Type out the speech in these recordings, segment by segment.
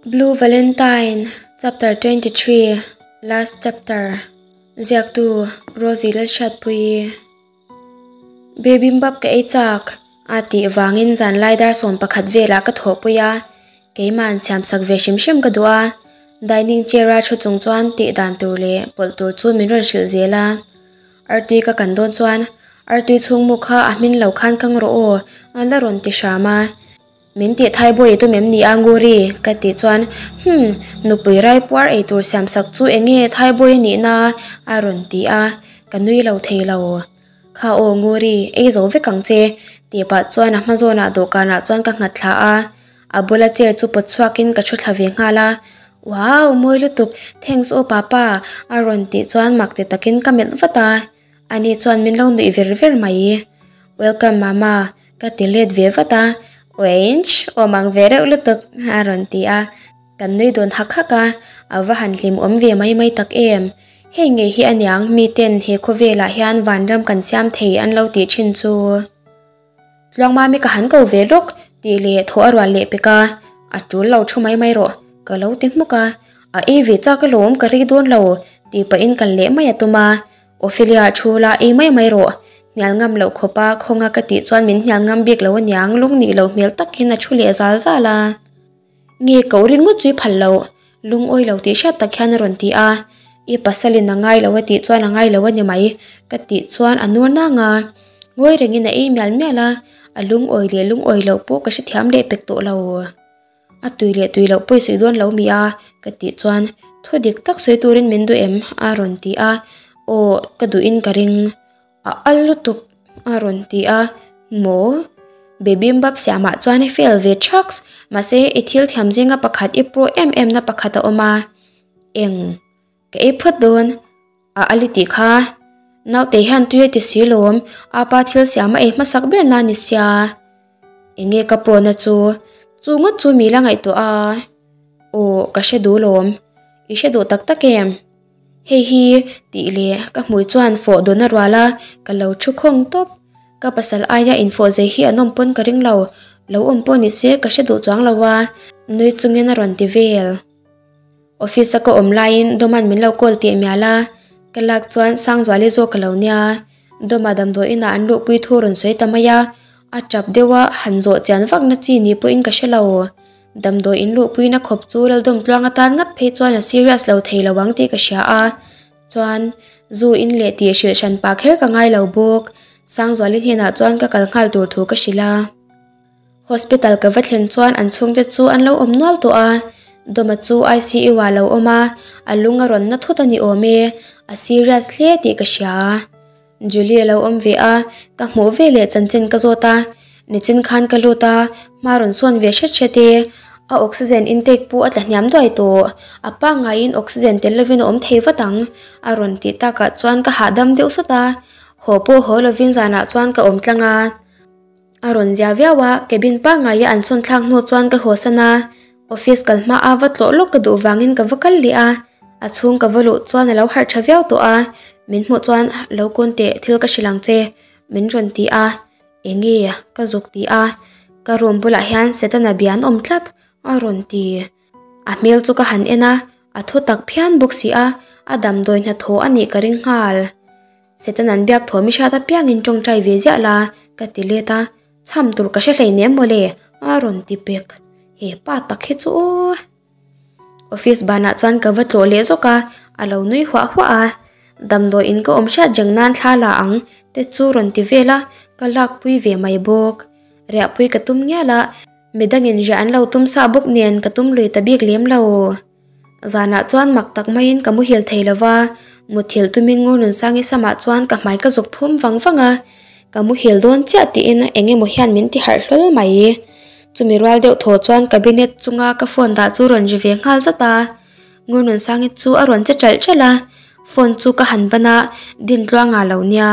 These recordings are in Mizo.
Blue Valentine Chapter 23 Last Chapter Ziaktu Rosie Lalhriatpuii Bibimbap ka ei chak a tih vangin zanlai dar 11 velah ka thawhpui a, keima'n siamsak ve hrim hrim ka duh a, dining chair a thu chung chuan tih dan tur leh pawlh tur chu min rawn hrilh zel a. Artui ka kan dawn chuan artui chhungmu kha a hmin lo khan kang rawh aw a la rawn ti hram a. Min tih thai bawi tum em ni a Nguri? ka tih chuan Humm, nupui rai puar ei tur siam sak chu eng nge thai bawi a nih na? a rawn ti a, ka nui lo thei lo. Kha aw Nguri, ei zo vek ang che tih pah chuan a hma zawnah dawhkanah chuan ka nghat thla a, a bula chair chu pawt chhuakin ka thu thla ve nghal a, Wow, mawi lutuk, thanks aw papa a rawn tih chuan mak ti takin ka melh vat a, ani chuan min lo nuih ver ver mai. Welcome mama. Ka ti let ve vat a, Oench, awm ang ve reuh lutuk a rawn ti a, kan nui dawn hak hak a, a va han hlim awm ve mai mai tak em. Hei ngei hi aniang miten he khawvelah hian vanram kan siam thei an lo tih thin chu. Tluangmami ka han ko ve lawk tih leh thaw a rual leh pek a, a tul lo thu mai mai rawh ka lo ti hmuk a, a ei ve chak alawm ka rei dawn lo tih pahin kal leh mai a tum a, Ophelia thu la ei mai mai rawh, hnial ngam loh khawpa khawnga ka tih chuan min hnial ngam bik lo aniang lung nih loh hmel takin a thu leh zal zal a. Nge koh ringawt chu i phal loh, lungawi lo tih hriat tak hian a rawn ti a, i pasalin a ngai lo a tih chuan a ngai lo a ni mai ka tih chuan a nur nang a, ngawi rengin a ei mial mial a, a lungawi leh lungawi loh pawh ka hrethiam leh pek tawh lo. A tui leh tui loh pawh i sawi dawn lo mi a? ka tih chuan thu dik tak sawi turin min duh em? a rawn ti a, Aw ka duhin ka ring a al lutuk a rawn ti a, Maw? Bibimbap siamah chuan i fail ve thaks, mahse i thil thiam zinga pakhat i pro em em na pakhat a awm a, eng ka ei phawt dawn a ali tih kha naute hian tui a ti si lawm apa thil siam a ei hmasak ber na ni sia enge ka pawna chu chu ngawt chu mi la ngaihtuah a aw ka hre duh lawm i hre duh tak tak em hei hi tih leh ka hmui chuan fawh dawn a rual a ka lo thu khawng tawp ka pasal aia infawh zei hi an awm pawn ka ring lo lo awm pawh ni se ka hre duh chuang lo a nui chungin a rawn ti vel. Office a ka awm laiin Dawman min lo call teh mial a, ka lak chuan Sangzuali zawk ka lo nia. Dawma damdawi inah an luhpui thu rawn sawi ta mai a, a tap deuh a, han zawh chian vak na chi ni pawhin ka hre lo. Damdawi in luhpuina khawp chu Laldawm tluang atan ngat phei chuan a serious lo thei lo ang tih ka hria a, chuan zu in leh tih hrilh hran pah kher ka ngai lo bawk. Sangzuali hnenah chuan ka kal nghal tur thu ka hrilh a. Hospital ka va thlen chuan an chhungte chu an lo awm nual tawh a, Dawma chu ICU ah lo awm a, a lung a rawn na thut a ni awm e, a serious hle tih ka hria. Julie a lo awm ve a, ka hmuh ve leh chanchin ka zawt a, nichin khan ka lut a, hma rawn sawn ve hret hret e, a oxygen intake pawh a tla hniam duai tawh, a pangaiin oxygen tel lovin a awm thei vat ang a rawn tih takah chuan ka hahdam deuh sawt a, haw pawh haw lovin zanah chuan ka awm tlang a. A rawn zia viau a, cabin pangngaia an sawn thlak hnu chuan ka hawsan a, office kal hma a va tlawh lawk ka duh vangin ka va kal leh a, a chhung ka va luh chuan a lo harh tha viau tawh a, min hmuh chuan lo kawn teh thil ka hrilh ang che min rawn ti a, enge ka zuk ti a, ka room bulah hian Setana bia an awm tlat a rawn ti. A hmel chu ka han en a, a thu tak phian bawk si a, a damdawi hnathawh a nih ka ring nghal. Satan an biak thaw mi hriat apiangin tawngtai ve ziah la ka ti let a, chham tur ka hre hleinem mawle a rawn ti pek. He pa tak hi chu aw. Office banah chuan ka va tlawh leh zawk a, a lo nui huah huah a. Damdawi in ka awm hriat reng nan thla la ang te chu rawn ti vel a, ka lakpui ve mai bawk. Riahpui ka tum ngial a. Midangin riah an lo tum sa bawk nen ka tum lui ta bik lem lo. Zanah chuan mak tak maiin ka muhil thei lo va, muthilh tumin Ngurnunsangi samah chuan ka hmai ka zuk phum vang vang a, ka muhil dawn chiah tiin eng emaw hian min ti harh hlawl mai. Chumi rual deuh thaw chuan cabinet chunga ka phone dah chu rawn ri ve nghal zat a, Ngurnunsangi chu a rawn che ṭalh ṭalh a, phone chu ka han ban a, Dintluanga lo nia.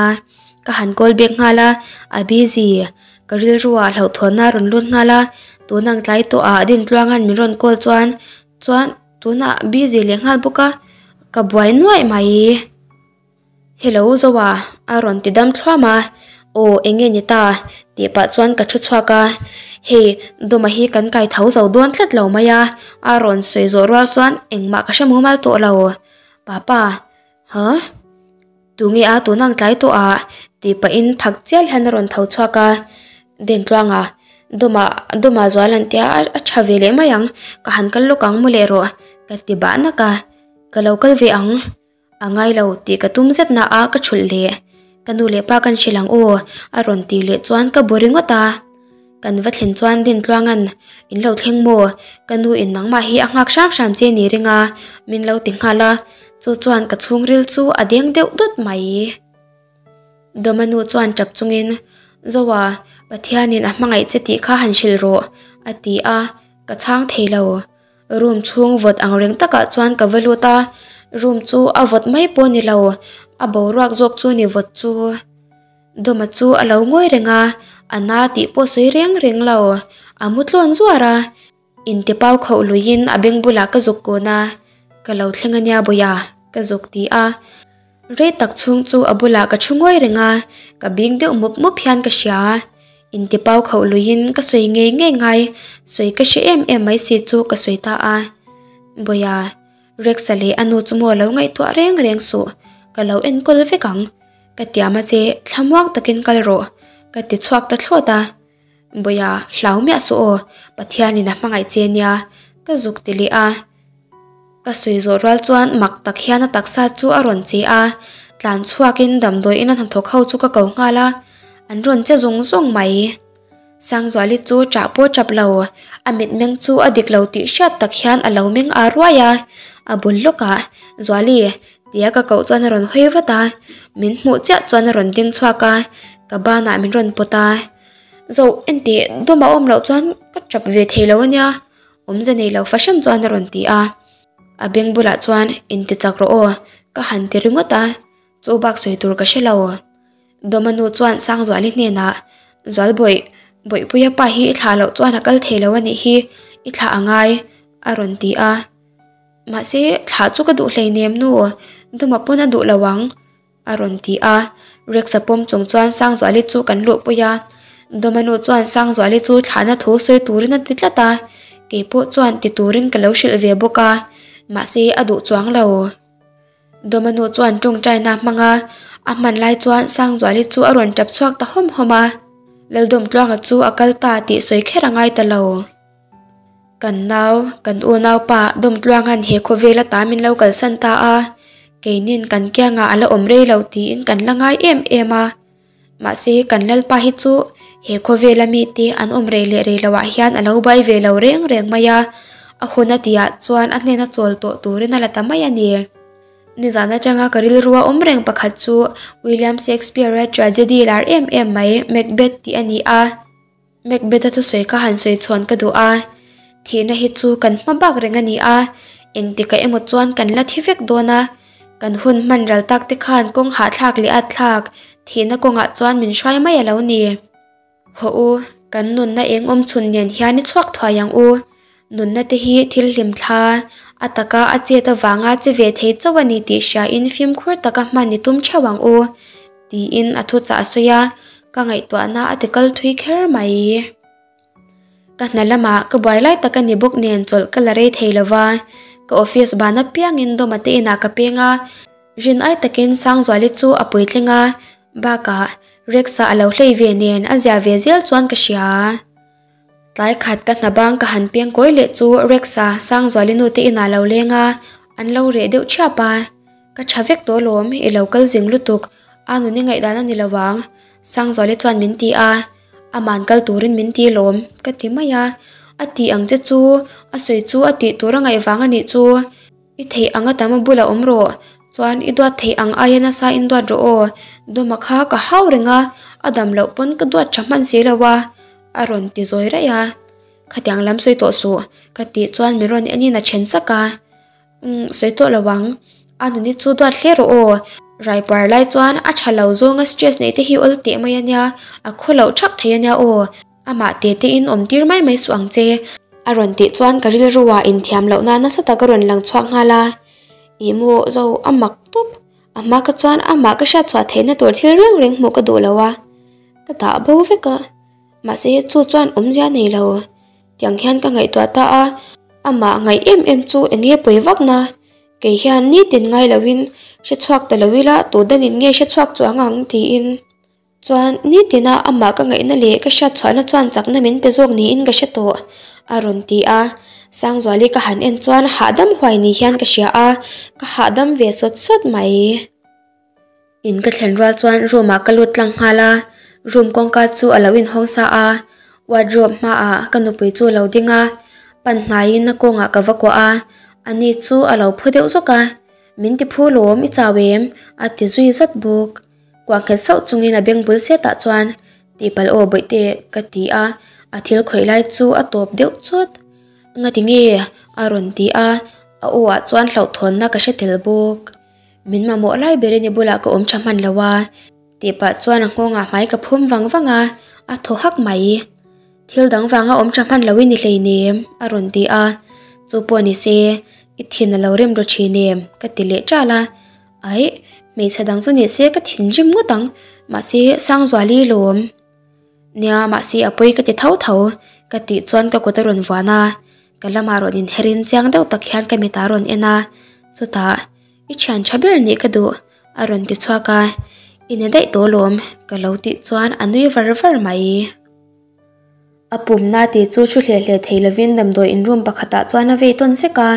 Ka han call back nghal a, a busy. Ka rilruah hlauhthawnna a rawn lut nghal a, tun ang tlai tawhah Dintluanga'n min rawn call chuan chuan tunah busy leh nghal bawk a, ka buai nuaih mai. Hello Zoa a rawn ti dam thluam a, aw eng nge ni ta tih pah chuan ka thu chhuak a, Hei, Dawma hi kan kai tho zo dawn tlat lo mai a, a rawn sawi zawh rual chuan engmah ka hre mumal tawh lo. Papa, Huh? Tunge a tun ang tlai tawh ah? tih pahin phak chial hian a rawn tho chhuak a, Dentluanga, Dawma, Dawma zual an tia a tha ve leh mai ang, ka han kal lawk ang maw leh rawh, ka ti bah nak a, ka lo kal ve ang. A ngai lo tih ka tum zet na a ka thulh leh. Ka nu leh pa kan hrilh ang aw, a rawn tih leh chuan ka bu ringawt a. Kan va thlen chuan Dintluanga'n, In lo thleng maw? Ka nu in nangmah hi a nghak hram hram che ni ring a, min lo ti nghal a, chu chuan ka chhungril chu a deng deuh dawt mai. Dawma nu chuan tap chungin, Zoa, Pathianin a hmangaih che tih kha han hrilh rawh, a ti a, ka chhang thei lo. Room chhung vawt ang reng takah chuan ka va lut a, room chu a vawt mai pawh ni lo, a boruak zawk chu ni vawt chu. Dawma chu a lo ngawi reng a, a na tih pawh sawi reng reng lo, a mu tlawn zuar a, inte pau khauh luiin a beng bulah ka zuk kun a, ka lo thleng ania Bawia, ka zuk ti a. Rei tak chhung chu a bulah ka thu ngawi reng a, ka bing deuh mup mup hian ka hria. Inte pau khauh luiin ka sawi ngei ngei ngai, sawi ka hre em em mai si chu ka sawi ta a. Bawia, Rex-a leh a nu chu maw lo ngaihtuah reng reng suh, ka lo enkawl vek ang. Ka tiam a che, thlamuang takin kal rawh, ka ti chhuak ta thlawt a. Bawia, hlau miah suh aw, Pathianin a hmangaih che nia, ka zuk ti leh a. Ka sawi zawh rual chuan mak tak hian a taksa chu a rawn che a, tlan chhuakin damdawiin a hnathawk ho chu ka ko nghal a, an rawn che zung zung mai. Sangzuali chu ṭah pawh ṭap lo, a mitmeng chu a dik lo tih hriat tak hian a lo meng ar ruai a, a bul lawkah, Zuali, tia ka koh chuan a rawn hawi vat a, min hmuh chiah chuan a rawn ding chhuak a, ka banah min rawn pawt a, Zoh, enteh, dawm a awm loh chuan ka ṭap ve thei lo a nia, awmze nei lo fahran chuan a rawn ti a, a beng bulah chuan, Inti chak rawh aw, ka han ti ringawt a, chu bak sawi tur ka hre lo. Dawma nu chuan Sangzuali hnenah, Zualbawih, Bawihpuia pa hi i thlah loh chuan a kal thei lo a nih hi, i thlah a ngai, a rawn ti a. Mahse, thlah chu ka duh hleinem nu, Dawma pawn a duh lo ang, a rawn ti a. Rex-a pawm chung chuan Sangzuali chu kan luhpui a. Dawma nu chuan Sangzuali chu thlahna thu sawi turin a ti tlat a, kei pawh chuan ti turin ka lo hrilh ve bawk a, mahse a duh chuang lo. Dawma nu chuan tawngtaina hmang a, a hman lai chuan Sangzuali chu a rawn tap chhuak ta hawm hawm a. Laldawmtluanga chu a kal ta tih sawi kher a ngai ta lo. Kan nau, kan unaupa Dawmtluanga'n he khawvel ata min lo kalsan ta a, keinin kan kiangah a la awm rei lo tiin kan la ngai em em a. Mahse kan Lalpa hi chu he khawvela mite an awm rei leh rei loah hian a lo bai ve lo reng reng mai a, a hun a tihah chuan a hnena chawl tawh turin a la ta mai a ni. Nizan atanga ka rilrua awm reng pakhat chu William Shakespeare-a tragedy lar em em mai Macbeth tih a ni a. Macbeth-a thusawi kha han sawi chhuan ka duh a, thihna hi chu kan hma bak reng a ni a, engtikah emaw chuan kan la thi vek dawn a, kan hun hman ral tak te khan kawng hahthlak leh at thlak thihna kawngah chuan min hruai mai a lo ni. Hawh u, kan nunna eng awm chhun nen hian i chhuak thuai ang u. Nunna te hi thil hlim thla, a taka a chet avanga che ve thei chauh a ni tih hriain fimkhur taka hman i tum theuh ang u, tiin a thuchah a sawi a, ka ngaihtuahna a ti kal thui kher mai. Ka hna lamah ka buai lai tak a ni bawk nen chawlh ka la rei thei lo va, ka office ban apiangin Dawma te inah ka peng a, rin ai takin Sangzuali chu a puitling a, bakah Rex-a a lo hlei ve nen a zia ve zel chuan ka hria. Tlai khat ka hna bang ka han piang kawi leh chu Rex-a Sangzuali nu te inah lo leng a, an lo reh deuh thiap a. Ka tha vek tawh alawm, i lo kal zing lutuk, a nun i ngaihdan a ni lo ang, Sangzuali chuan min ti a. Aman kal turin min ti lawm, ka ti mai a. A tih ang che chu, a sawi chu a tih tur a ngaih vang a nih chu. I theih ang a tam a bulah awm rawh, chuan i duat theih ang aia nasa in duat rawh aw, Dawma kha ka hau reng a, a dam loh pawn ka duat tha hman si lo a, a rawn ti zawi raih a. Khatiang lam sawi tawh suh, ka tih chuan min rawn en in a then sak a. Umm, sawi tawh lo ang, a nuni chu duat hle rawh aw, raipar lai chuan a tha lo zawnga stress neih te hi awl teh mai a nia, a khaw loh thap thei a nia aw. Amah te te in awm tir mai mai suh ang che. A rawn tih chuan ka rilru ah inthiam loh na nasa tak a rawn lang chhuak nghal a. Ih maw zo a mak tawp. A hma kha chuan amah ka hriat chhuah theihna tur thil reng reng hmuh ka duh lo a. Ka dah bo vek a. Mahse chu chuan awmzia nei lo. Tiang hian ka ngaihtuah ta a, amah ngaih em em chu eng nge pawi vak na? Kei hian nitin ngai loin hre chhuak ta lo ila tu danin nge hre chhuak chuang ang tiin. Chuan nitina amah ka ngaihna leh ka hriat chhuahna chuan chakna min pe zawk niin ka hre tawh a rawn ti a. Sangzuali ka han en chuan hahdam huai ni hian ka hria a, ka hahdam ve sawt sawt mai. In ka thlen rual chuan room ah ka lut tlang nghal a, room kawngka chu a lo inhawng sa a, wardrobe hmaah ka nupui chu a lo ding a, pan hnaiin a kawngah ka va kuah a, ani chu a lo phu deuh zawk a, Min ti phu lawm i chau em? a ti zui zat bawk. Kuah nghet sauh chungin a beng bul setah chuan tihpalh aw bawihte ka ti a, a thil khawih lai chu a tawp deuh chawt. Ngati nge? a rawn ti a, a aw ah chuan hlauhthawnna ka hre tel bawk. Min mamawh lai berin i bulah ka awm tha hman lo a, tih pah chuan a nghawngah hmai ka phum vang vang a, a thaw hak mai. Thil dang vanga awm tha hman loin i hleinem, a rawn ti a. Chu pawh ni se, i thin a lo rem ru thin em? ka ti leh ṭal a. Aih, hmeichhe dang chu ni se ka thinrim ngawt ang, mahse Sangzuali lawm. Nia, mahse a pawi ka ti tho tho, ka tih chuan ka kut a rawn vuan a. Ka lamah rawn inherin chiang deuh tak hian ka mitah a rawn en a, chutah, I thian tha ber nih ka duh, a rawn ti chhuak a, I ni daih tawh lawm, ka lo tih chuan a nui var var mai. A pumna tih chu thu hleh hleh thei lovin damdawi in room pakhatah chuan a vei tawn sek a,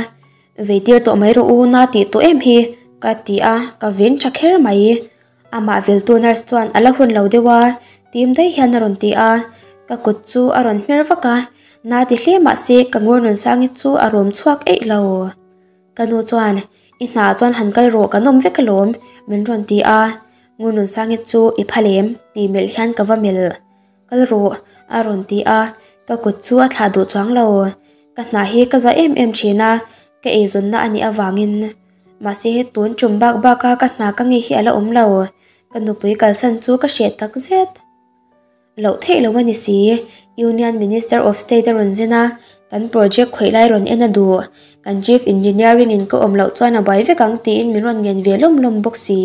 Vei tir tawh mai rawh u, na tih tawh em hi, ka ti a, ka ven tha kher mai. Amah veltu nurse chuan a la hun lo deuh a, tim daih hian a rawn ti a, ka kut chu a rawn hmer vak a, na ti hle mah se ka ngur nun sangi chu a rawm chhuak eih lo. Ka nu chuan, I hna chuan han kal rawh kan awm vek alawm, min rawn ti a, ngur nun sangi chu i phal em? tih melh hian ka va melh. Kal rawh, a rawn ti a, ka kut chu a thlah duh chuang lo. Ka hna hi ka za em em thin a, ka eizawnna a nih avangin. Mahse tun tum bak bak a ka hna ka ngei hi a la awm lo, ka nupui kalsan chu ka hreh tak zet. Loh theih lo a ni si, Union Minister of State a rawn zin a, kan project khawih lai rawn en a duh, kan Chief Engineering in ka awm loh chuan a buai vek ang tiin min rawn ngen ve lawm lawm bawk si.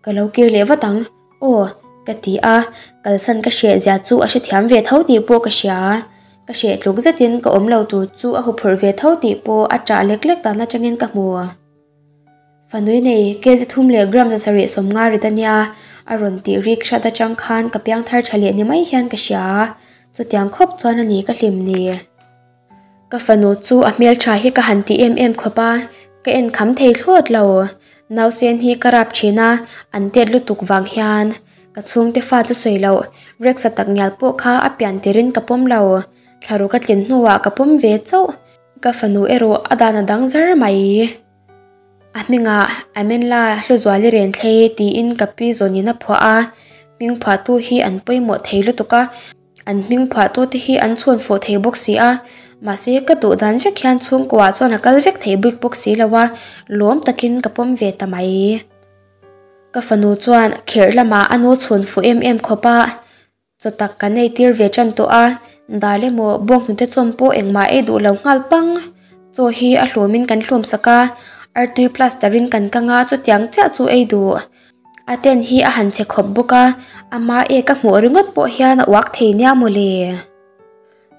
Ka lo kir leh vat ang, aw, ka ti a, kalsan ka hreh zia chu a hrethiam ve tho tih pawh ka hria. Ka hreh tluk zetin ka awm lo tur chu a huphurh ve tho tih pawh a ṭah lek lek dan aṭangin ka hmu. Fanui nei kg thum leh gram 750 rit a nia, a rawn tih rik hrat aṭang khan ka piangthar ṭha leh ni mai hian ka hria. Chutiang khawp chuan a ni ka hlim ni. Ka fanu chu a hmeltha hi ka han ti em em khawp a, ka en kham thei thlawt lo. Nausen hi ka rap thin a, an tet lutuk vang hian. Ka chhungte fa chu sawi loh, Rex-a tak ngial pawh kha a pian tirin ka pawm lo. Thlaruk a tlin hnuah ka pawm ve chauh. Ka fanu erawh a dan a dang zar mai. A hmingah Amenla Hluzuali Renthlei tiin ka pi zawnin a phuah a, hming phuahtu hi an pawimawh thei lutuk a. An hming phuahtute hi an chhun fuh thei bawk si a, mahse ka duh dan vek hian chhungkuaah chuan a kal vek thei bik bawk si lo a, lawm takin ka pawm ve ta mai. Ka fanu chuan kherh lamah a nu chhun fuh em em khawp a, chaw tak kan ei tir ve tan tawh a, dal emaw bawnghnute chawm pawh engmah ei duh lo nghal pang. Chaw hi a hlawmin kan hlawm sak a, artui plaster in kan kang a, chutiang chiah chu ei duh. A tent hi a han che khawp bawk a, ama ek a hmuh ringawt pawh hian a uak thei nia mawle.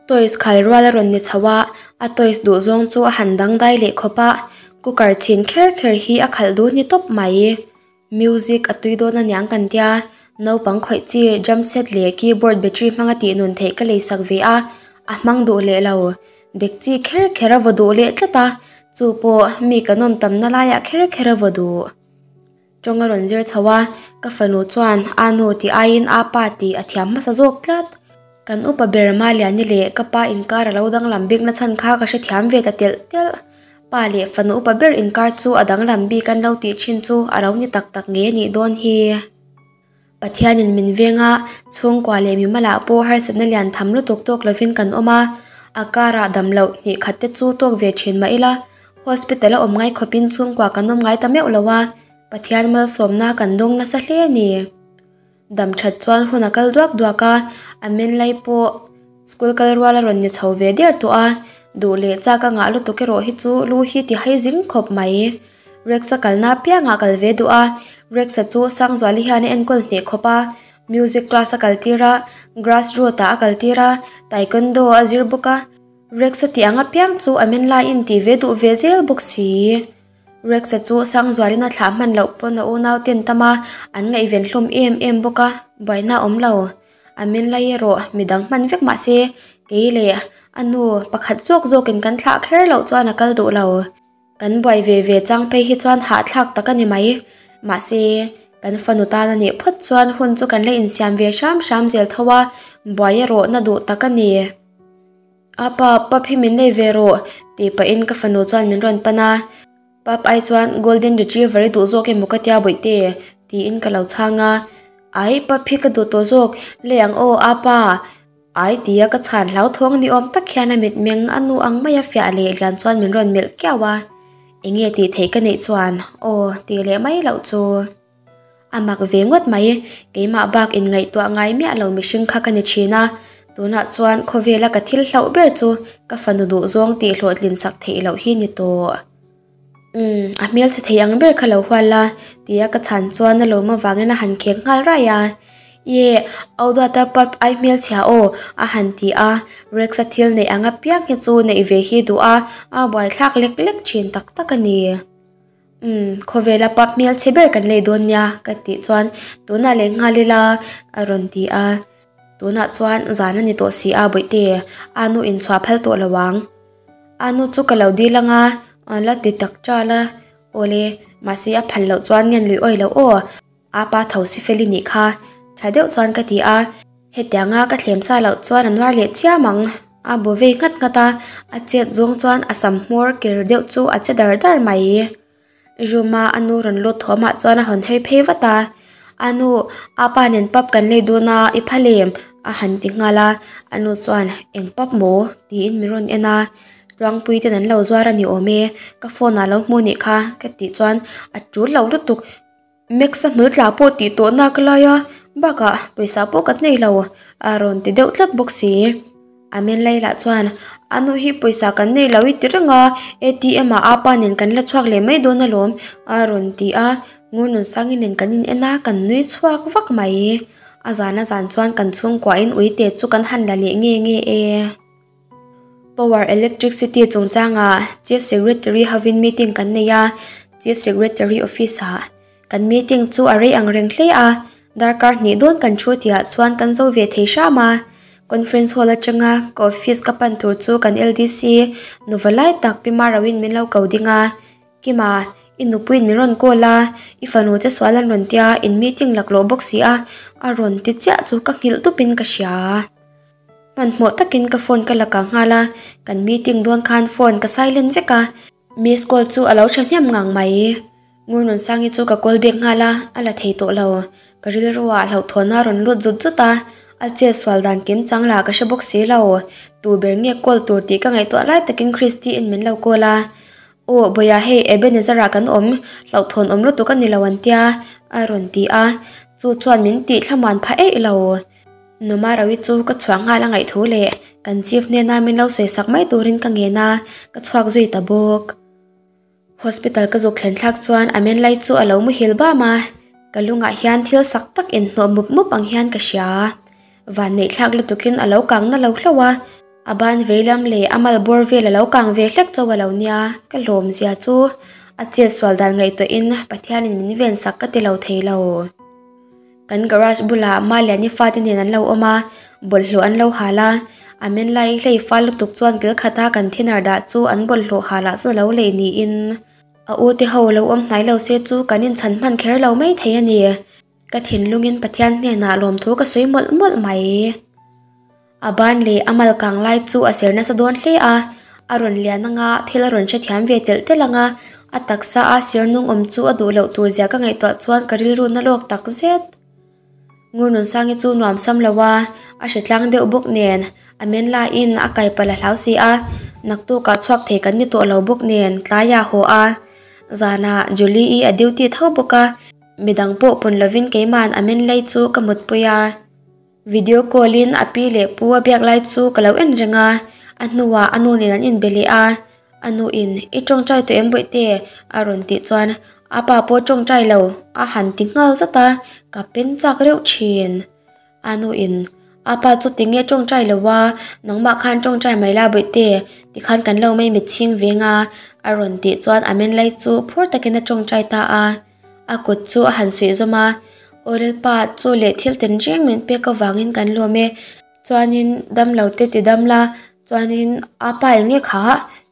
Toys khal rual a rawn ni chho a, a toys duh zawng chu a han dangdai leh khawp a, cooker chhin kher kher hi a khalh duh ni tawp mai. Music a tui dawn aniang kan tia, naupang khawih chi drum set leh keyboard battery hmanga tih nun theih ka lei sak ve a, a hmang duh leh lo. Dek chi kher kher a vaw duh leh tlat a, chu pawh mi kan awm tamna laiah kher kher a vaw duh. Tawng a rawn zir chho a, ka fanu chuan a nu tih aiin a pa tih a thiam hmasa zawk tlat. Kan upa ber Maliani leh ka pa inkar a lo danglam bik na chhan kha ka hrethiam ve ta telh telh. Pa leh fanu upa ber inkar chu a danglam bik an lo tih thin chu a lo ni tak tak ngei a nih dawn hi. Pathianin min veng a, chhungkua leh mimalah pawh harsatna lian tham lutuk tawk lovin kan awm a, a karah dam loh hnih khat te chu tawk ve thin mah ila, hospital a awm ngai khawpin chhungkua kan awm ngai ta meuh lo a, Pathian malsawmna kan dawng nasa hle a ni. Dam that chuan hun a kal duak duak a, a men lai pawh school kal rual a rawn ni chho ve der tawh a, duh leh chak a ngah lutuk erawh hi chu lu hi ti hai zing khawp mai. Rex-a kalna apiangah kal ve duh a, Rex-a chu Sangzuali hian a enkawl hneh khawp a, Music class a kal tir a, grass root ah a kal tir a, taekwondo a zir bawk a, Rex a tih ang apiang chu a men laiin tih ve duh ve zel bawk si. Rex a chu Sangzualin a thlah hman loh pawn a unau ten tam a, an ngaihven hlawm em em bawk a, buaina a awm lo. A men lai erawh midang hman vek mah se kei leh a nu pakhat zawk zawkin kan thlah kher loh chuan a kal duh lo. Kan buai ve ve chang phei hi chuan hahthlak tak a ni mai. Mahse, kan fanu tan a nih phawt chuan hun chu kan la insiam ve hram hram zel tho a, buai erawh na duh tak a ni. A pa, pap hi min lei ve rawh, tih pahin ka fanu chuan min rawn pan a. Pap ai chuan Golden Retriever i duh zawk emaw ka tia bawihte, tiin ka lo chhang a. Ai, pap hi ka duh tawh zawk, lei ang aw, a pa. Ai tia ka chhan hlauthawng ni awm tak hian a mitmeng a nu ang maia fiah leh lian chuan min rawn melh kiau a. Enge tih theih ka neih chuan aw tih leh mai loh chu. A mak ve ngawt mai, keimah bak inngaihtuah ngai miah lo mihring kha ka ni thin a. Tunah chuan khawvela ka thil hlauh ber chu ka fanu duhzawng tih hlawhtlin sak theih loh hi ni tawh. Umm, a hmelchhe thei ang ber kha lo hual la, tia ka chhan chuan a lawm avangin a han khek nghal raih a. Ye, au duata pap ai hmelchhia aw, a han ti a. Rex-a thil neih ang apiang hi chu neih ve hi duh a, a buaithlak lek lek thin tak tak a ni. Umm, khawvela pap hmelchhe ber kan lei dawn nia, ka tih chuan tunah leh nghal ila, a rawn ti a. Tunah chuan zan a ni tawh si a bawihte, a nu inchhuah phal tawh lo ang. A nu chu ka lo dil ang a, a la ti tak ṭal a. Awle, mahse a phal loh chuan ngen lui awi loh aw. A pa tho si fel i nih kha, ṭha deuh chuan ka ti a. Hetianga ka thlem sa loh chuan a nuar leh chiam ang. A bu vei nghat nghat a, a chet zawng chuan a sam hmawr ker deuh chu a che dar dar mai. Room-a a nu rawn lut thawmah chuan a hawn hawi phei vat a, A nu, a pa nen pub kan lei dawn a, i phal em? a han ti nghal a, a nu chuan, Eng pub maw? tiin min rawn en a, Tluangpui ten an lo zuar a ni awm e, ka phone ah lo hmu nih kha ka tih chuan a tul lo lutuk. Max a hmul tla pawh tih tawh nak lai a, bakah pawisa pawh ka nei lo a rawn ti deuh tlat bawk si. A men lai lah chuan a nu hi pawisa kan nei lo i ti reng a, ATM ah apa nen kan la chhuak leh mai dawn alawm a rawn ti a, Ngurnunsangi nen kan in en a kan nui chhuak vak mai. A zan a zan chuan kan chhungkuahin uite chu kan han la leh nge nge e. Power Electricity chungchangah Chief Secretary hovin meeting kan nei a, Chief Secretary office ah kan meeting chu a rei ang reng hle a, darkar hnih dawn kan thu tihah chuan kan zo ve thei hram a. Conference hall atanga ka office ka pan tur chu kan LDC nuva lai tak Pi Maroin min lo ko ding a, Kima, i nupuiin min rawn call a, i fanu che sual an rawn tia, in meeting laklawh bawk si a, a rawn ti chiah chu ka nghilh dupin ka hria. Hmanhmawh takin ka phone ka la kang nghal a, kan meeting dawn khan phone ka silent vek a, miss call chu a lo tha hnem ngang mai. Ngurnunsangi chu ka call back nghal a, a la thei tawh lo. Ka rilruah hlauhthawn a rawn lut zut zut a, a chet sual dan kim chang lah ka hre bawk si lo. Tu ber nge call tur tih ka ngaihtuah lai takin Christy in min lo call a, Aw Bawia hei Ebenezer ah kan awm, hlauhthawn awm lutuk a ni lo an tia a rawn ti a, chu chuan min tih thlamuan phah eih lo. Numa Rawi chu ka chhuah nghal a ngaih thu leh kan chief hnena min lo sawi sak mai turin ka ngen a, ka chhuak zui ta bawk. Hospital ka zuk thlen thlak chuan a men lai chu a lo muhil bam a, ka lungah hian thil sak tak inhnawh mup mup ang hian ka hria. Vanneih thlak lutukin a lo kang na lo hlauh a, a ban veilam leh a mal bawr vel a lo kang ve hlek chauh a lo nia, ka hlawm zia chu a chet sual dan ngaihtuahin Pathianin min ven sak ka ti lo thei lo. Kan garage bulah Maliani fate nen an lo awm a, bawlhhlawh an lo hal a. A men lai hlei fal lutuk chuan kil khata kan thinner dah chu an bawlhhlawh halah chu a lo lei niin a u te ho lo awm hnai lo se chu kan inchhan hman kher lo mai thei a ni. Ka thinlungin Pathian hnenah lawmthu ka sawi mawlh mawlh mai. A ban leh a mal kang lai chu a ser nasa dawn hle a, a rawn lian anga thil a rawn hrethiam ve telh telh anga a taksa a ser nung awm chu a duh loh tur zia ka ngaihtuah chuan ka rilru na lawk tak zet. Ngurnunsangi chu nuam sam lo a, a hre tlang deuh bawk nen a men laiin a kai palh a hlau si a, naktukah chhuak thei kan ni tawh lo bawk nen tlaiah haw a, zanah Julie-i a duty tho bawk a, midang pawh pawn lovin keima'n a men lai chu ka mutpui a. Video call in a pi leh pu a biak lai chu ka lo en reng a, a hnuah a nu nen an inbe leh a, a nu in i tawngtai tawh em bawihte a rawn tih chuan a pa pawh tawngtai lo a han ti nghal zat a, ka pen chak reuh thin. A nu in Apa chu tinge tawngtai lo a, nangmah khan tawngtai mai la bawihte, tikhan kan lo mai mitchhing veng a a rawn tih chuan a men lai chu phur takin a tawngtai ta a. A kut chu a han suih zawm a, Aw Lalpa, chu leh thil tinreng min pek avangin kan lawm e, chuanin dam lo te ti dam la, chuanin apa eng nge kha?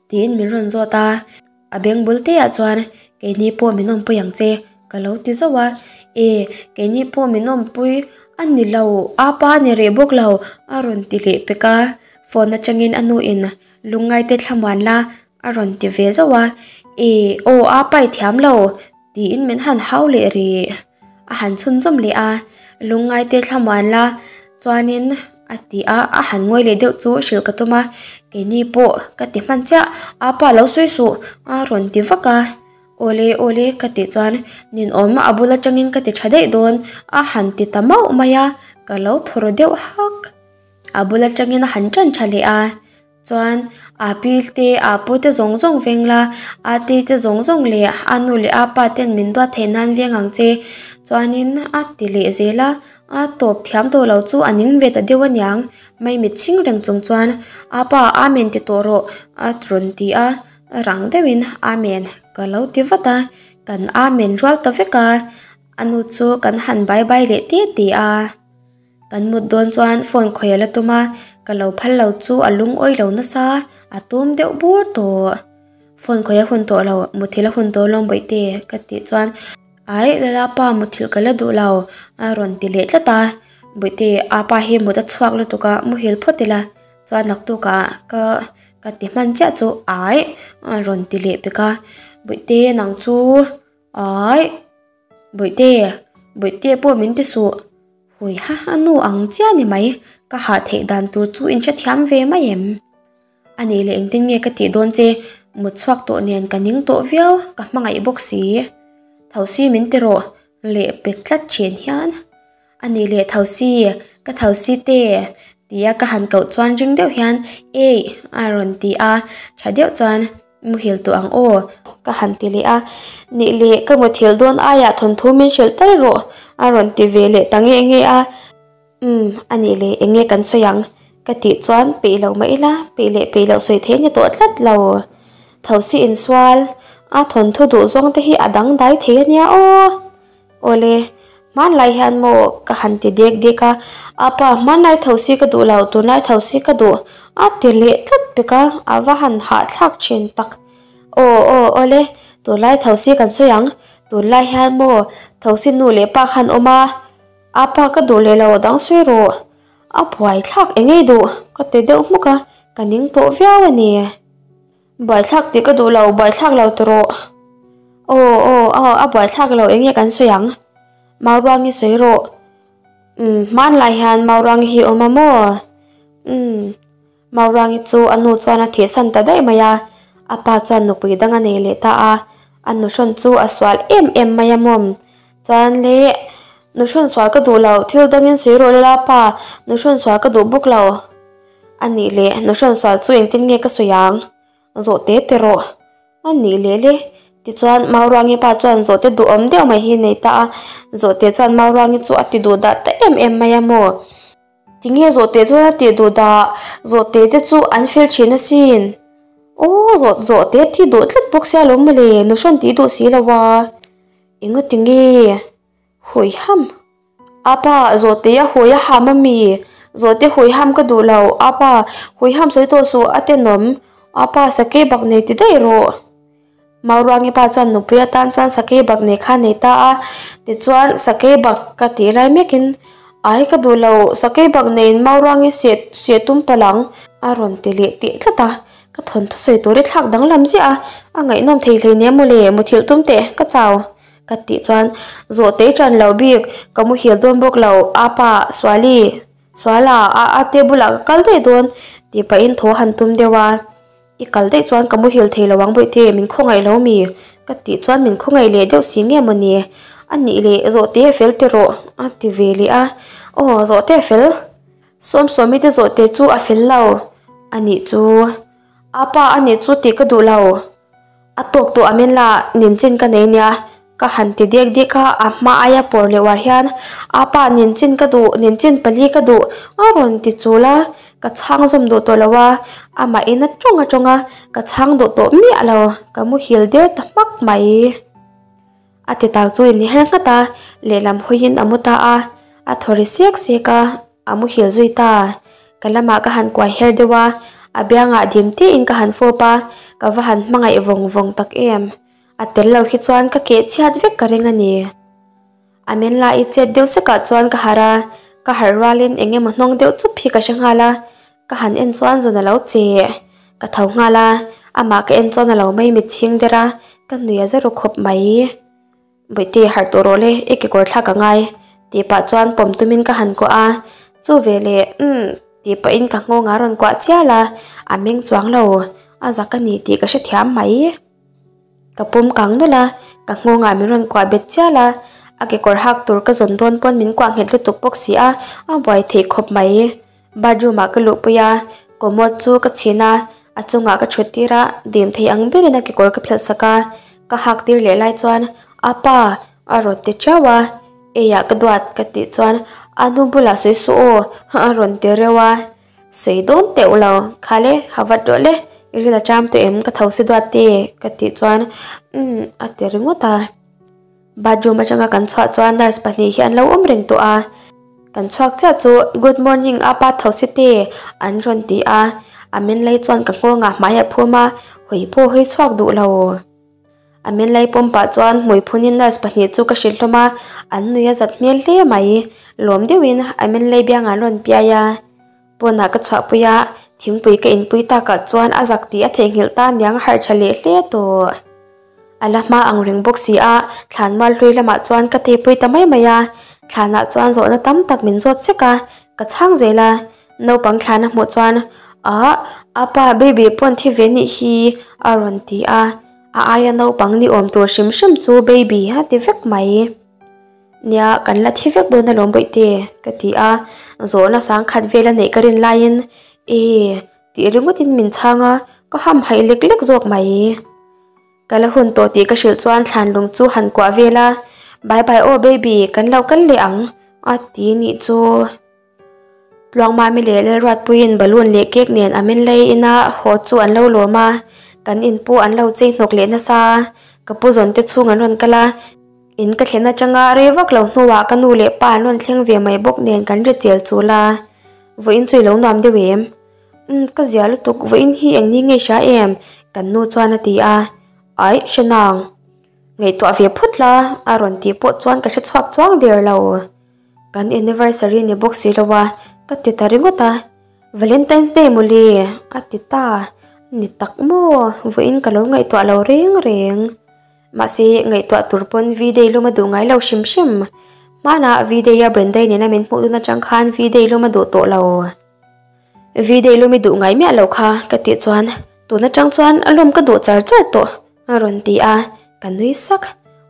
tiin min rawn zawt a. A beng bul te ah chuan keini pawh min awmpui ang che ka lo ti zauh a, E keini pawh min awmpui a ni lo, apa a ni reh bawk lo a rawn ti leh pek a, phone atangin a nu in lungngaite thlamuan la a rawn ti ve zauh a, E aw apa i thiam lo tiin min han hau leh rih a han chhunzawm leh a, lungngaite thlamuan la chuanin a ti a, a han ngawi leh deuh chu hrilh ka tum a, keini pawh ka ti hman chiah, apa lo sawi suh a rawn ti vak a, awle awle ka tih chuan ninawm a bul atangin ka ti tha daih dawn a han ti ta mauh mai a, ka lo thaw ru deuh hak, a bul atangin a han tan tha leh a. Chuan a pi te a pu te zawng zawng veng la, a te te zawng zawng leh a nu leh a pa ten min duat theih nan veng ang che. Chuanin a ti leh zel a, a tawp thiam tawh lo chu a ning ve ta deuh aniang. Mai mit chhing reng chung chuan a pa Amen ti tawh rawh a rawn ti a, rang deuhin Amen ka lo ti vat a, kan Amen rual ta vek a, a nu chu kan han bye bye leh te te a. Kan mut dawn chuan phone khawih a la tum a, ka lo phal lo chu a lungawi lo nasa, a tum deuh bur tawh. Phone khawih a hun tawh lo, muthilh a hun tawh lawm bawihte ka tih chuan Aih Lalapa muthilh ka la duh lo a rawn ti leh tlat a, Bawihte apa hi mut a chhuak lutuk a, muhil phawt ila chuan naktukah ka ka ti hman chiah chu aih a rawn ti leh pek a, Bawihte nang chu aih. Bawihte, Bawihte pawh min ti suh. Hui ha a nu ang chiah ni mai, ka hah theih dan tur chu in hrethiam ve mai em? A nih leh engtin nge ka tih dawn che, mut chhuak tawh nen ka ning tawh viau, ka hmangaih bawk si. Thosi min ti rawh, leh pek tlat thin hian. A nih leh thosi, ka thosi te, tia ka han koh chuan ring deuh hian Eih a rawn ti a, tha deuh chuan muhil tawh ang aw ka han ti leh a, nih leh ka muthilh dawn aiah thawnthu min hrilh tal rawh a rawn ti ve leh ta nge nge a, umm a nih leh eng nge kan sawi ang ka tih chuan peih loh mah ila peih leh peih loh sawi thei a ni tawh tlat lo, thosi insual a thawnthu duh zawng te hi a dangdai thei a nia aw. Awle, hmanlai hian maw ka han ti dek dek a, apa hmanlai tho si ka duh lo, tunlai tho si ka duh a ti leh tlat pek a, a va han hahthlak thin tak. Aw aw awle, tunlai tho si kan sawi ang, tunlai hian maw tho si nu leh pa khan awm a, apa ka duh leh lo dang sawi rawh, a buaithlak eng ei duh ka ti deuh hmuk a, ka ning tawh viau a ni. Buaithlak tih ka duh lo, buaithlak lo ti rawh. Aw aw aw a buaithlak lo eng nge kan sawi ang? Mauruangi sawi rawh. Umm hmanlai hian Mauruangi hi awm a maw? Umm Mauruangi chu a nu chuan a thihsan ta daih mai a, a pa chuan nupui dang a nei leh ta a, a nuhrawn chu a sual em em mai a mawm. Chuan le nuhrawn sual ka duh lo, thil dangin sawi rawh lela pa, nuhrawn sual ka duh bawk lo. A nih leh nuhrawn sual chu engtin nge ka sawi ang? Zawhte ti rawh. A nih leh le. Tichuan Mauruangi pa chuan zawhte duhawm deuh mai hi a nei ta a. Zawhte chuan Mauruangi chu a ti duh dah ta em em mai a maw? Tinge zawhte chuan a tih duh dah? Zawhte te chu an fel thin asin. Aw zawh zawhte thi duh tlat bawk sia lawm mawle, nuhrawn tih duh si lo a. Engatinge? Hui ham. Apa, zawhte a hui a ham a mi? Zawhte hui ham ka duh lo. Apa, hui ham sawi tawh suh, a tenawm. Apa, sakei bak nei ti daih rawh. Mauruangi pa chuan nupui atan chuan sakei bak nei kha a nei ta a. Tichuan, sakei bak ka tih lai mekin, Ai ka duh lo, sakei bak neiin Mauruangi seh seh tum palh ang, a rawn ti leh teh tlat a. Ka thawnthu sawi tur i thlak danglam ziah a, a ngaihnawm thei hleinem mawle, muthilh tum teh, ka chau. Ka tih chuan zawhte ṭan lo bik, ka muhil dawn bawk lo, apa, Suali, Suala, a a te bulah ka kal daih dawn tih pahin thaw han tum deuh a, I kal daih chuan ka muhil thei lo ang bawihte, min khawngaih lo mi? Ka tih chuan min khawngaih leh deuh si nge mawni? A nih leh zawhte a fel ti rawh a ti ve leh a, Aw zawhte a fel, Sawmsawmi te zawhte chu a fel lo a nih chu, apa a nih chu tih ka duh lo. A tawk tawh a men la nin chin ka nei nia Ka han ti dek dek a, a hma aia pawr leh uar hian apa nen chin ka duh, nen chin pali ka duh a rawn ti chul a, ka chhang zawm duh tawh lo a, amah in a tawng a tawng a, ka chhang duh tawh miah lo, ka muhil der ta hmak mai. A ti tak chu inher nghat a, lehlam hawiin a mu ta a, a thaw ri sek sek a, a muhil zui ta. Ka lamah ka han kuai her deuh a, a biangah dim tein ka han fawp a, ka va han hmangaih vawng vawng tak em. A tel lo hi chuan ka keh chhiat vek ka ring a ni. A men lai chet deuh sekah chuan ka harh a, ka harh rualin eng emaw hnawng deuh chup hi ka hre nghal a, ka han en chuan zun a lo che. Ka tho nghal a, amah ka en chuan a lo mai mit chhing der a, ka nui a za ru khawp mai. Bawihte harh tawh rawh le, i kekawr thlak a ngai tih pah chuan pawm tumin ka han kuah a, chu veleh umm tih pahin ka nghawng a rawn kuah chial a, a meng chuang lo, a zak a ni tih ka hrethiam mai. Ka pawm kang nawlh a, ka nghawngah min rawn kuah bet chial a, a kekawr hak tur ka zawn dawn pawn min kuah nghet lutuk bawk si a, a buai theih khawp mai. Bathroom ah ka luhpui a, commode chu ka chhin a, a chungah ka thut tir a, dim thei ang berin a kekawr ka phelh sak a, ka hak tir leh lai chuan apa a rawn ti tiau a, eiah ka duat ka tih chuan a nu bulah sawi suh aw a rawn ti reuh a. Sawi dawn teuh lo, khale ha vat rawh le, i ril a cham tawh em ka tho si duat te ka tih chuan umm a ti ringawt a. Bathroom atanga kan chhuah chuan nurse pahnih hi an lo awm reng tawh a, kan chhuak chiah chu good morning apa tho si te an rawn ti a, a men lei chuan ka nghawngah hmai a phum a, hawi pawh hawi chhuak duh lo. A men lai pawm pah chuan hmui phunin nurse pahnih chu ka hrilh hlawm a, an nui a zat hmel hle mai. Lawm deuhin a men lai biangah an rawn piai a. Pawnah ka chhuahpui a, thingpui ka inpui takah chuan a zak tih a theihnghilh ta niang harh tha leh hle tawh. A la hma ang reng bawk si a, thlan mual hlui lamah chuan ka teipui ta mai mai a. Thlanah chuan zawhna tam tak min zawt sek a, ka chhang zel a. Naupang thlan a hmuh chuan, Ah, apa baby pawn thi ve nih hi a rawn ti a. A aia naupang ni awm tur hrim hrim chu baby a ti vek mai. Nia, kan la thi vek dawn alawm bawihte ka ti a, zawhna sangkhat vel a neih ka rin laiin E tih ringawtin min chhang a, ka hamhaih lek lek zawk mai. Ka la hun tawh tih ka hrilh chuan thlan lung chu han kuah vel a, Bye bye aw baby, kan lo kal leh ang a ti nih chu. Tluangmami leh Lalruatpuiin balloon leh cake nen a men lei ina haw chu an lo lawm a, kan in pawh an lo chei hnawk leh nasa a, ka pu zawn te chhung an rawn kal a, in ka thlen atanga rei vak lo hnuah ka nu leh pa an rawn thleng ve mai bawk nen kan ri chel chul a, vawiin chu i lo nuam deuh em? Umm ka zia lutuk, vawiin hi eng ni nge hria em? Kan nu chuan a ti a, aih hre nang, ngaihtuah ve phawt la a rawn tih pawh chuan ka hre chhuak chuang der lo. Kan anniversary ni bawk si lo a, ka ti ta ringawt a, Valentine's Day mawle a ti ta, ni tak maw, vawiin ka lo ngaihtuah lo reng reng. Mahse, ngaihtuah tur pawn V-Day lum a duh ngai lo hrim hrim. Hmanah V-Day a Brenda-i nena min hmuh dun atang khan V-Day lum a duh tawh lo. V-Day lum i duh ngai miah lo kha ka tih chuan tun atang chuan a lum ka duh char char tawh a rawn ti a, ka nui sak.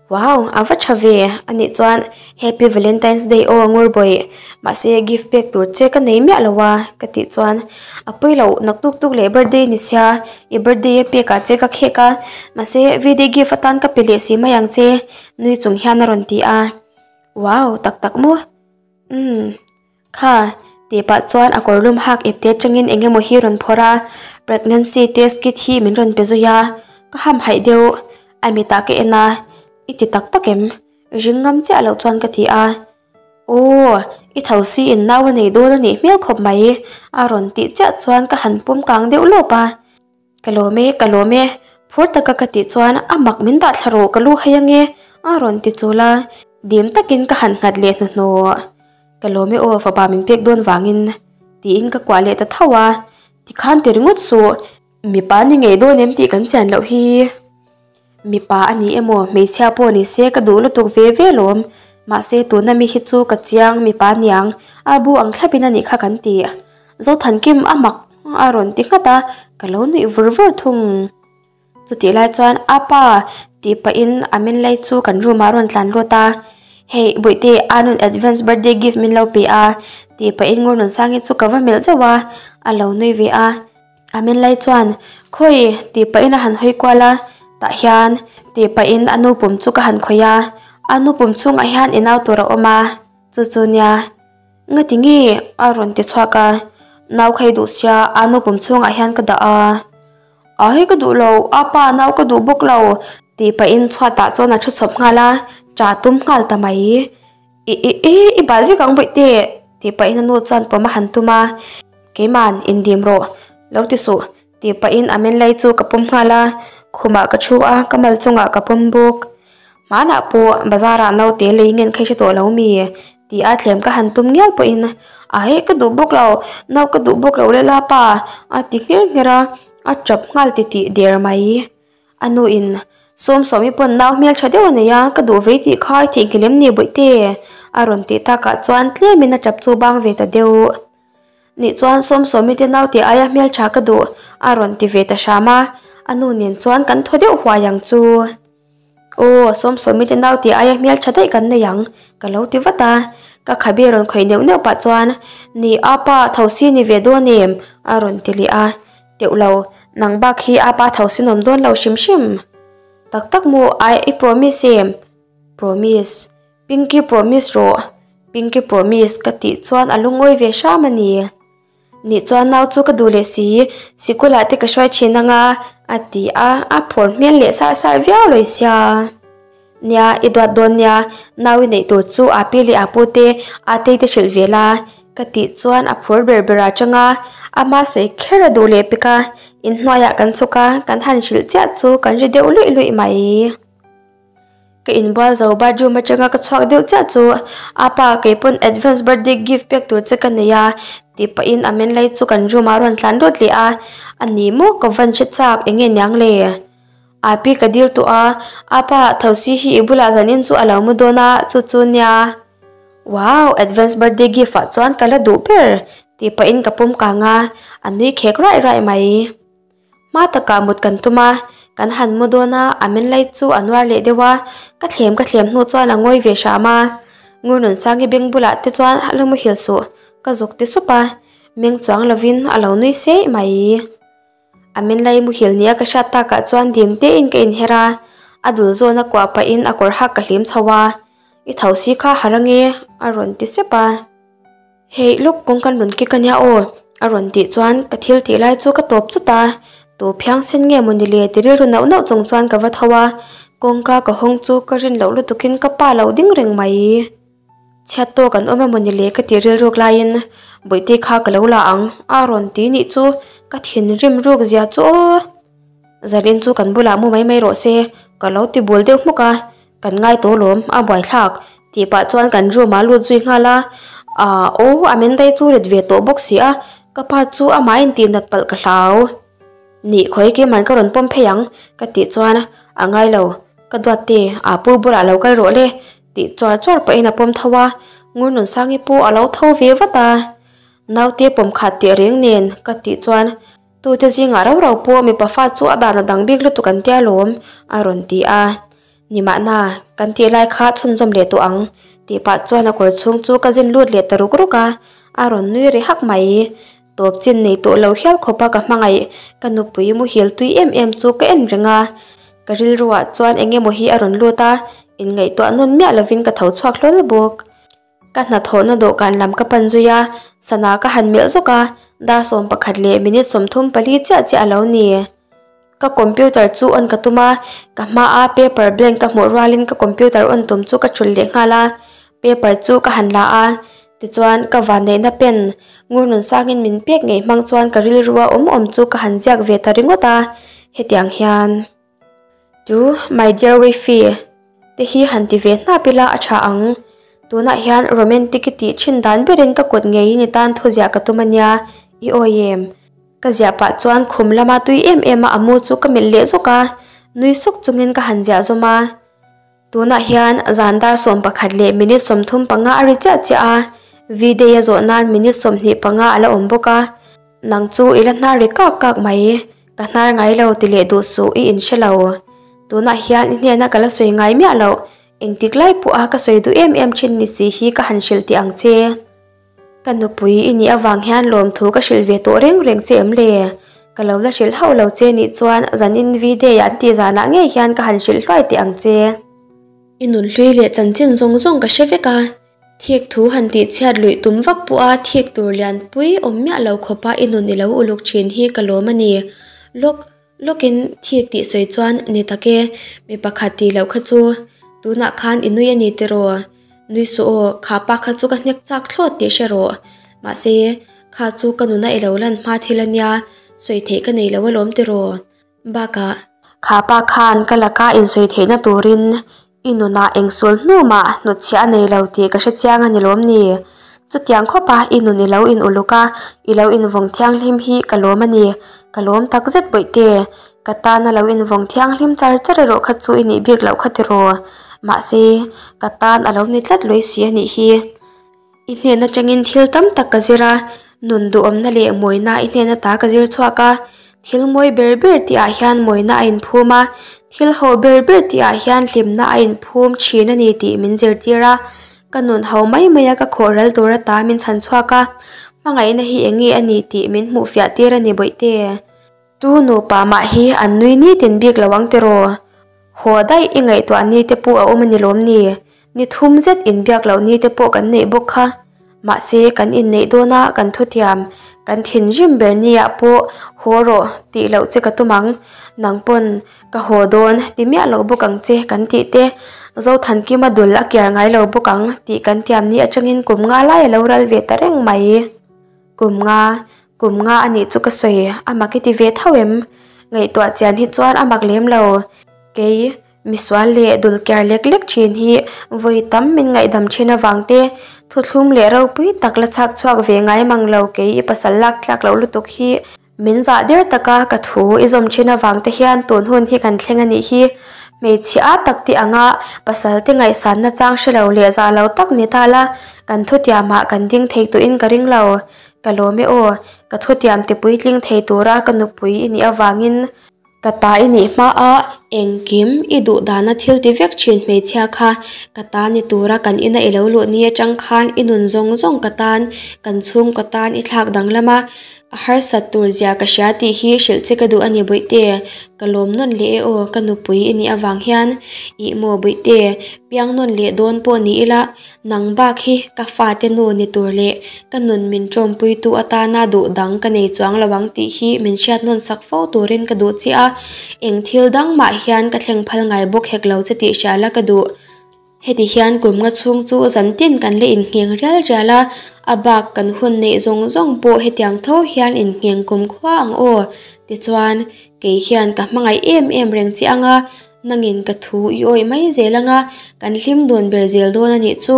Wow, a va tha ve a nih chuan Happy Valentine's Day aw Ngurbawi, mahse gift pek tur che ka nei miah lo a ka tih chuan a pawi loh naktuk tuk leh birthday ni sia, i birthday a pekah che ka khek a, mahse V-Day gift atan ka pe leh si mai ang che nui chung hian a rawn ti a. Wow, tak tak maw? Umm. Kha, tih pah chuan a kawrlum hak ipte atangin eng emaw hi rawn phawrh a, pregnancy test kit hi min rawn pe zui a, ka hamhaih deuh, a mitah ka en a, i ti tak tak em? Ring ngam chiah loh chuan ka ti a, Aw, i tho si in nau a nei dawn a nih hmel khawp mai, a rawn tih chiah chuan ka han pawm kang deuh lawp a. Ka lawm e, ka lawm e, phur taka ka tih chuan a mak min dah thla rawh ka lu hai ange a rawn ti chul a, dim takin ka han nghat leh hnuhnawh. Ka lawm e aw fapa min pek dawn vangin tiin ka kuah leh ta tho a, tikhan ti ringawt suh, mipa ni ngei dawn em tih kan chian loh hi. Mipa a ni emaw hmeichhia pawh ni se ka duh lutuk ve ve lawm, mahse tuna mi hi chu ka chiang mipa niang a bu ang thlapin a nih kha kan ti. Zothankim a mak a rawn ti nghat a, ka lo nuih vur vur thung. Chutih lai chuan a pa tih pahin a men lai chu kan room ah a rawn tlan lut a, Hei Bawihte a nun advance birthday gift min lo pe a tih pahin Ngurnunsangi chu ka va melh zauh a, a lo nui ve a. A men lai chuan, Khawi? tih pahin a han hawi kual a, Tah hian tih pahin a nu pum chu ka han khawih a, a nu pum chhungah hian i nau tur a awm a, chu chu nia ngati nge a rawn ti chhuak a, nau kha i duh sia a nu pum chhungah hian ka dah a, a hei ka duh lo a pa nau ka duh bawk lo tih pahin chhuatah chuan a thu chawp nghal a, ṭah tum nghal ta mai. I i i i bal vek ang bawihte tih pahin a nu chuan pawm a han tum a, keiman indim rawh lo ti suh tih pahin a men lai chu ka pawm nghal a, khumah ka thu a, ka mal chungah ka pawm bawk. Hmanah pawh bazar ah naute lei ngen kha i hre tawh lo mi tih a thlem ka han tum ngial pawhin a hei ka duh bawk lo, nau ka duh bawk lo lela pa a ti ngher ngher a, a tap nghal titih der mai. A nu in, Sawmsawmi pawn nau hmel tha deuh a nei a, ka duh vei tih kha i theihnghilh em ni Bawihte? a rawn tih takah chuan tlemin a tap chu bang ve ta deuh. Nih chuan Sawmsawmi te nau tih aia hmel tha ka duh a rawn ti ve ta hram a, a nu nen chuan kan thaw deuh huai ang chu. Aw, Sawmsawmi te nau tih aia hmel tha daih kan nei ang ka lo ti vat a, ka khabe rawn khawih neuh neuh pah chuan, Ni a pa, thosi ni ve dawn em? a rawn ti leh a. Teuh lo, nang bak hi a pa tho sin awm dawn lo hrim hrim. Tak tak maw ai i promise em? Promise. Pinky promise rawh. Pinky promise ka tih chuan a lungawi ve hram a ni. Nih chuan nau chu ka duh leh si, sikulah te ka hruai thin anga a ti a, a phawr hmel leh sar sar viau lawih sia. Nia, i duat dawn nia, nau i neih tur chu a pi leh a pu te, a tei te hrilh ve la, ka tih chuan a phur ber ber atang a, ama sawi kher a duh leh pek a, inhnuaiah kan chhuk a, kan han hrilh chiah chu kan ri deuh luih luih mai. Ka inbual zo bathroom atanga ka chhuak deuh chiah chu a pa kei pawn advance birthday gift pek tur che ka nei a tih pahin a men lai chu kan room ah a rawn tlan lut leh a, a ni maw ka van hre chak eng nge niang le? A pi ka dil tawh a, a pa thosi hi i bulah zanin chu a lo mu dawn a, chu chu nia. Wow, advance birthday gift ah chuan ka la duh ber tih pahin ka pawm kang a, a nui khek raih raih mai. Hma takah mut kan tum a, kan han mu dawn a, a men lai chu a nuar leh deuh a, ka thlem ka thlem hnu chuan a ngawi ve hram a. Ngurnunsangi beng bulah te chuan a la muhil suh, ka zuk ti sup a, meng chuang lovin a lo nui seih mai. A min lai muhil nia ka hriat takah chuan dim tein ka inher a, a dul zawn a kuah pahin a kawr hak ka hlim chho a, I tho si kha harh ange a rawn ti sep a. Hei lawk kawng kan rawn kik ania aw a rawn tih chuan ka thil tih lai chu ka tawp chut a, tu phiang sen nge mawni le ti rilru nauh nauh chung chuan ka va tho a, kawngka ka hawng chu ka rin loh lutukin ka pa lo ding reng mai. Chhiat tawk an awm emaw ni le ka tih rilruk laiin Bawihte kha ka lo la ang a rawn ti nih chu ka thinrim ruk zia chu aw. Zalin chu kan bulah mu mai mai rawh se ka lo ti bul deuh hmuk a, kan ngai tawh lawm a buaithlak tih pah chuan kan room ah lut zui nghal a, ah aw a men dai chu rit ve tawh bawk si a, ka pa chu amah intih nat palh ka hlau. Nih khawi keimah ka rawn pawm phei ang ka tih chuan a ngai lo ka duat te a pu bulah lo kal rawh le tih chuar chuar pahin a pawm tho a, Ngurnunsangi pawh a lo tho ve vat a, naute pawm khat teh reng nen ka tih chuan tute zingah rau rau pawh mipa fa chu a dan a dang bik lutuk an tia lawm a rawn ti a, nimahna kan tih lai kha chhunzawm leh tawh ang tih pah chuan a kawr chhung chu ka zin lut leh ta ruk ruk a, a rawn nui ri hak mai. Tawp chin nei tawh lo hial khawpa ka hmangaih ka nupui muhil tui em em chu ka en reng a, ka rilruah chuan eng emaw hi a rawn lut a, inngaihtuah nawn miah lovin ka tho chhuak hlawl bawk. Ka hnathawhna dawhkan lam ka pan zui a, sana ka han melh zawk a, dar 11 leh minute 34 chiah chiah a lo ni. Ka computer chu on ka tum a, ka hmaa paper blank ka hmuh rualin ka computer on tum chu ka thulh leh nghal a, paper chu ka han la a, tichuan ka vanneihna pen ngur nun sangin min pek ngei hmang chuan ka rilrua awm awm chu ka han ziak ve ta ringawt a, hetiang hian. To my dear wifey te hi han ti ve hnap ila a tha ang. Tunah hian romantic i tih thin dan berin ka kut ngeiin i tan thuziah ka tum a nia, i awi em? Ka ziah pah chuan khum lama tui em em a a mu chu ka melh leh zawk a, nui suk chungin ka han ziah zawm a. Tunah hian zan dar 11 leh minute 35 a ri chiah chiah a, V-day a zawh nan minute 25 a la awm bawk a, nang chu i la hnar ri kak kak mai. Ka hnar ngai lo ti leh duh suh i inhre lo. Tunah hian i hnena ka la sawi ngai miah loh, engtik lai pawha ka sawi duh em em thin ni si hi ka han hrilh tih ang che. Ka nupui i nih avang hian lawmthu ka hrilh ve tawh reng reng che em le? Ka lo la hrilh hauh lo che nih chuan zanin V-day an tih zanah ngei hian ka han hrilh hluai teh ang che. I nunhlui leh chanchin zawng zawng ka hre vek a, thik thu han tih chhiat luih tum vak pawh a thik tur lian pui awm miah lo khawpa i nun i lo uluk thin hi ka lawm a ni. Lawk lawkin thik tih sawi chuan ni tak e, mi pakhat tih loh kha chu tunah khan i nui a ni tiraw? Nui suh aw, kha pa kha chu ka hnek chak thlawt tih hre rawh. Mahse, kha chu ka nuna i lo lan hma thil a nia, sawi theih ka nei lo alawm tiraw? Bakah, kha pa khan ka laka insawi theihna turin i nunah eng sul hnu mah hnutchhiah a nei lo tih ka hre chiang a ni lawm ni? Chutiang khawpa i nun i lo in uluk a, i lo invawng thianghlim hi ka lawm a ni. Ka lawm takzet bawihte. Ka tana lo invawng thianghlim char char erawh kha chu i nih bik loh kha tiraw? Mahse, ka tan a lo ni tlat lawih si a nih hi. I hnen atangin thil tam tak ka zir a, nun duhawmna leh mawina i hnen ata ka zir chhuak a. Thil mawi ber ber tihah hian mawina a inphum a, thil ho ber ber tihah hian hlimna a inphum thin a ni tih min zirtir a. Ka nun ho mai mai a ka khawh ral tur ata min chhan chhuak a, hmangaihna hi eng nge a ni tih min hmuh fiah tir a ni bawihte. Tu nupa mah hi an nui nitin bik lo ang tiraw? Haw daih i ngaihtuah ni te pawh a awm a ni lawm ni? Ni thum zet inbiak loh ni te pawh kan neih bawk kha. Mahse kan inneih dawn a kan thutiam, kan thinrim ber ni ah pawh haw rawh tih loh che ka tum ang, nang pawn ka haw dawn ti miah loh bawk ang che kan tih te, Zothankima dul a kiar ngai lo bawk ang tih kan tiam ni atangin kum nga lai a lo ral ve ta reng mai. Kum nga, kum nga a nih chu ka sawi, a mak i ti ve tho em? Ngaihtuah chian hi chuan a mak lem lo. Kei, misual leh dul kiar lek lek thin hi vawi tam min ngaihdam thin avang te, thuthlum leh ropui tak la chhak chhuak ve ngai mang lo kei i pasal lak tlak loh lutuk hi min zah der taka ka thu i zawm thin avang te hian tun hun hi kan thleng a nih hi. Hmeichhe a tak tih anga pasal te ngaihsanna chang hre lo leh zah lo tak ni ta la, kan thutiamah kan ding thei tuhin ka ring lo. Ka lawm e aw, ka thutiam ti puitling thei tura ka nupui i nih avangin ka ta i nih hmaa engkim i duh dana thil ti vek thin hmeichhia kha ka ta ni tura kan ina i lo luh ni atang khan i nun zawng zawng ka tan, kan chhungkaw tan i thlak danglam a. A harsat tur zia ka hria tih hi hrilh che ka duh a ni Bawihte, ka lawm nawn leh e aw ka nupui i nih avang hian ih maw Bawihte, piang nawn leh dawn pawh ni ila nang bak hi ka fate nu ni tur leh ka nun min tawmpuitu atana duh dang ka nei chuang lo ang tih hi min hriat nawn sak fo turin ka duh che a, eng thil dang mah hian ka thleng phal ngai bawk hek lo che tih hria la ka duh. Heti hian kum nga chhung chu zan tin kan la inngheng rial rial a, a bak kan hun neih zawng zawng pawh hetiang tho hian inngheng kum khua ang aw. Tichuan, kei hian ka hmangaih em em reng che ang a, nangin ka thu i awih mai zel ang a, kan hlim dun ber zel dawn a nih chu.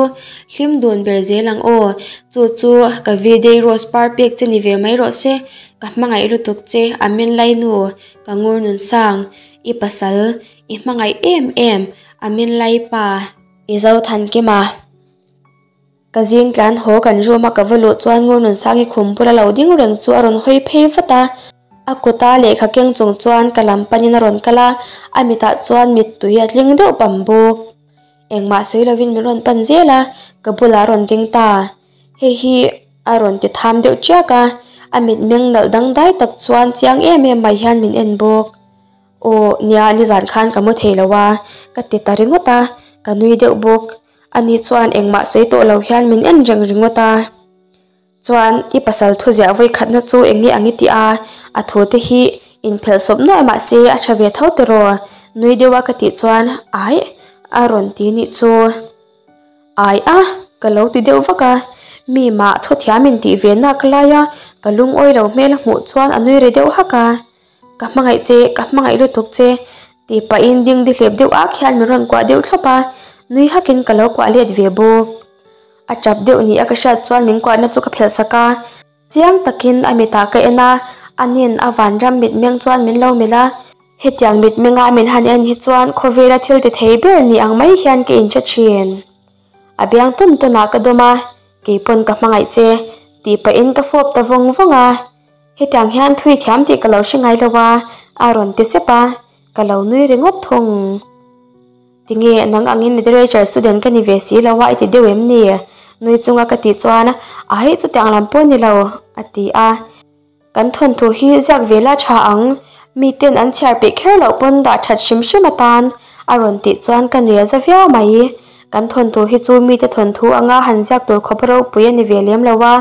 Hlim dun ber zel ang aw. Chu chu ka V-day rose par pek che ni ve mai rawh se. Ka hmangaih lutuk che, Amen Lainu, ka ngur nun sang, i pasal, I hmangaih em em a min lai pa. I zo than kim a. Ka zing tlan haw kan room a ka va luh chuan Ngurnunsangi khum bula lo ding reng chu a rawn hawi phei vat a. A kuta lehkha keng chung chuan ka lam panin a rawn kal a, a mitah chuan mittui a tling deuh pam bawk. Engmah sawi lovin min rawn pan zel a, ka bulah a rawn ding ta. Hei hi a rawn ti tham deuh chiak a, a mitmeng nalh dangdai tak chuan chiang em em mai hian min en bawk. Aw, nia nizan khan ka mu thei lo a, ka ti ta ringawt a, ka nui deuh bawk. Ani chuan engmah sawi tawh lo hian min en reng ringawt a. Chuan i pasal thu ziah vawi khatna chu eng nge ang i ti a, a thu te hi inphelh sawp nuai mah se a tha ve tho tiraw? Nui deuh a ka tih chuan aih a rawn ti nih chu. Ai a, ka lo ti deuh vak a, mi mah thu thiam in tih ve nak lai a, ka lungawi lo hmel a hmuh chuan a nui ri deuh hak a. Ka hmangaih che, ka hmangaih lutuk che, tih pahin ding di hlep deuh ak hian min rawn kuah deuh thlawp a, nui hakin ka lo kuah let ve bawk. A tap deuh ni a ka hriat chuan min kuahna chu ka phelh sak a, chiang takin a mitah ka en a, anin a vanram mitmeng chuan min lo melh a, hetiang mitmenga min han en hi chuan khawvela thil ti thei ber ni ang mai hian ka inhre thin. A biang tawn tawnah ka dawm a, keipawn ka hmangaih che, tih pahin ka fawp ta vawng vawng a. Hetiang hian thui thiam tih ka lo hre ngai lo a, a rawn ti sep a, ka lo nui ringawt thung. Tinge nang angin literature student ka ni ve si lo a i ti deuh em ni? Nui chunga ka tih chuan, Aih chutiang lam pawh ni lo, a ti a. Kan thawnthu hi ziak ve la tha ang, miten an chhiar peih kher loh pawn dah that hrim hrim atan a rawn tih chuan ka nuih a za viau mai. Kan thawnthu hi chu mite thawnthu anga han ziak tur khawp ropui a ni ve lem lo a,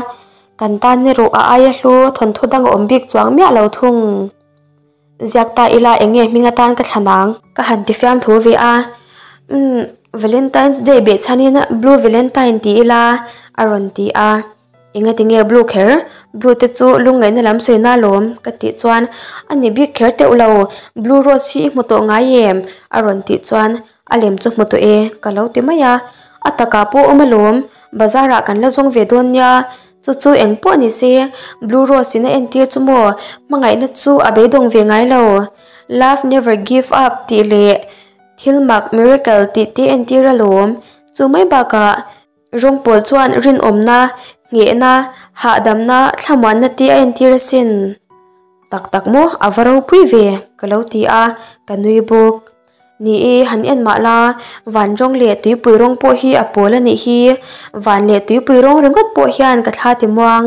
kan tan erawh a aia hlu thawnthu dang a awm bik chuang miah lo thung. Ziak ta ila eng nge hming atan ka thlan ang? Ka han ti fiam thu ve a. Umm, Valentine's Day beh chhanin Blue Valentine ti ila a rawn ti a. Engati nge blue kher? Blue te chu lungngaihna lam sawina alawm ka tih chuan a ni bik kher teuh lo, blue rose hi i hmu tawh ngai em? a rawn tih chuan a lem chu hmu tawh e ka lo ti mai a, a takah pawh awm alawm, bazar ah kan la zawng ve dawn nia, chu chu eng pawh ni se blue rose in a entir chu maw hmangaihna chu a beidawng ve ngai lo, love never give up tih leh thil mak miracle tih te entir alawm, chu mai bakah. Rawng pawl chuan rinawmna, nghehna, hahdamna, thlamuanna te a entir asin. Tak tak maw, a va ropui ve, ka lo ti a, ka nui bawk. Ni e, han en mah la, van rawng leh tuipui rawng pawh hi a pawl a nih hi. Van leh tuipui rawng ringawt pawh hian ka thla ti muang.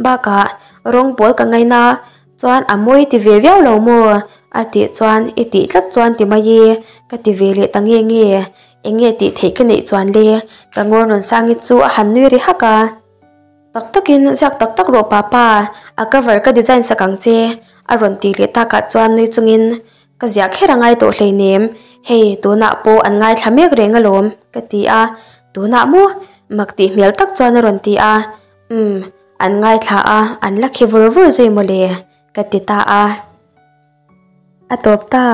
Bakah, rawng pawl ka ngaina chuan a mawi ti ve viau lo maw? A tih chuan i tih tlat chuan ti mai e, ka ti ve leh ta nge nge. Eng nge tih theih ka neih chuan le? Ka ngawr rawn sangi chu a han nui ri hak a. Tak takin ziak tak tak rawh papa, a cover ka design sak ang che, a rawn ti leh takah chuan nui chungin ka ziah kher a ngai tawh hleinem, hei tunah pawh an ngaithla mek reng alawm, ka ti a. Tunah maw? Mak tih hmel tak chuan a rawn ti a. Umm, an ngaithla a, an la khi vur vur zui mawle, ka ti ta a. A tawp ta.